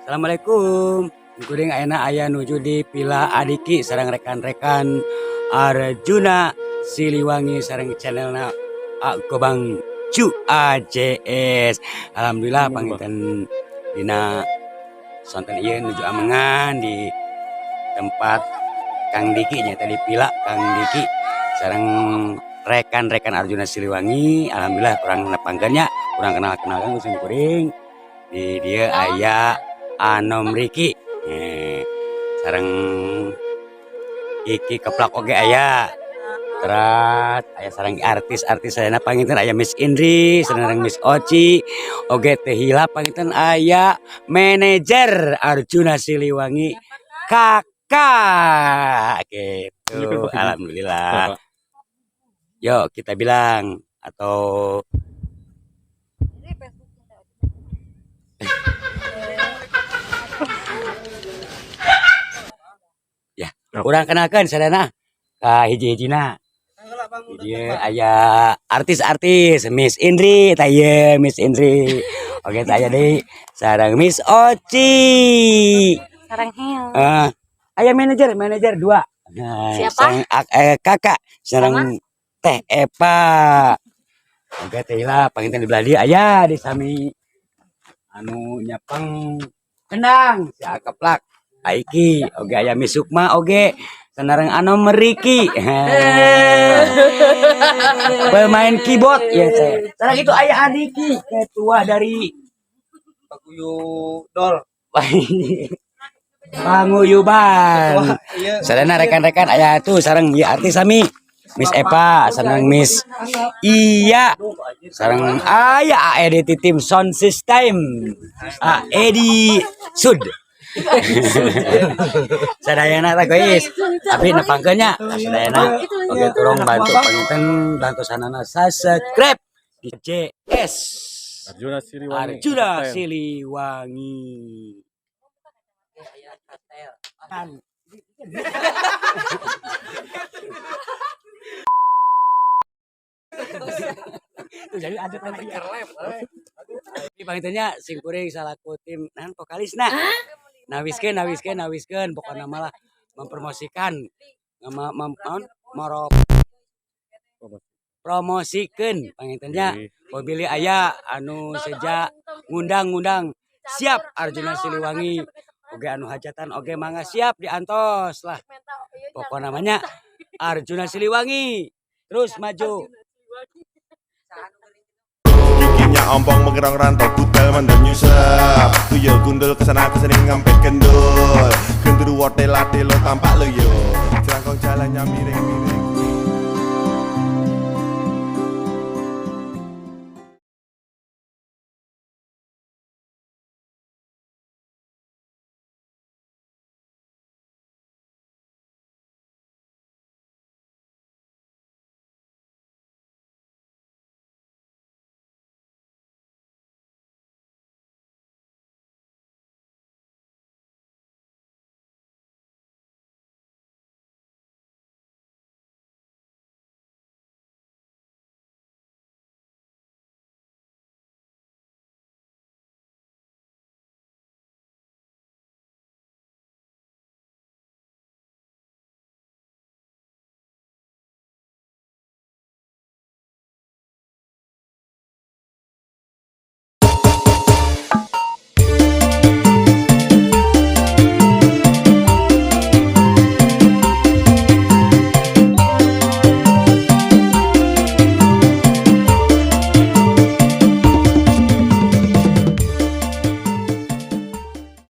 Assalamualaikum. Kuring ayeuna aya nuju di Villa Adiki sareng rekan-rekan Arjuna Siliwangi sareng channelna Gobang Cu AJS. Alhamdulillah, panginten dina sonten ieu nuju amengan di tempat Kang Diki nya, tadi Villa Kang Diki sareng rekan-rekan Arjuna Siliwangi. Alhamdulillah, kurang nepangkeun nya, kurang kenal-kenalan ku kuring. Di dieu aya Anom Riki, sareng Iki Keplak oge aya. Terat aya sareng artis-artis sayana, panginten aya Miss Indri sareng Miss Oci oge. Teu hilap, panginten aya manajer Arjuna Siliwangi, Kakak gitu. Alhamdulillah, yuk kita bilang atau ya kurang kenalkan sadana ka hiji-hijina. Dia aya artis-artis Miss Indri, tah ieu Miss Indri. Oke, tah aya deui sareng Miss Oci. Sarang heo. Aya manajer, manajer dua. Nah, Siapa? Sareng kakak sareng Teh Eva. Oke, teh lah panginten di belah dieu aya di sami anu nyepeng kendang si Akeplak Aiki oge, aya Miss Sukma oge sareng Anom Meriki, pemain keyboard ya teh. Sareng itu aya Adiki, ketua dari Paguyu Dol. Panguyuban. Iya. Sadana rekan-rekan aya tuh sareng ieu artis sami Miss Eva sareng Miss Iya sareng aya AED tim sound system AED Sud. Sadayana tah guys, tapi nepangkeun nya sadayana. Oke, tolong bantu panginten bantu sanana subscribe di JS Arjuna Siliwangi. Arjuna Entertain. Siliwangi. Tuh, jadi ada lagi. Ini pangintennya sim kuring salaku tim nan vokalisna. Nawiskeun, nawiskeun, nawiskeun, pokoknya malah mempromosikan ngama mem, naon? Moro promosikeun pangintennya. Pemilih aya anu seja ngundang-ngundang, siap Arjuna Siliwangi oge, anu hajatan oge mangga siap diantos lah. Pokok namanya Arjuna Siliwangi terus maju. Giginya ompong mengerong rantau budal mandor nyusep. Tuyul gundul kesana kesini ngampet kendul. Gendruwo tela telo tampak loyo. Jelangkung jalannya miring-miring.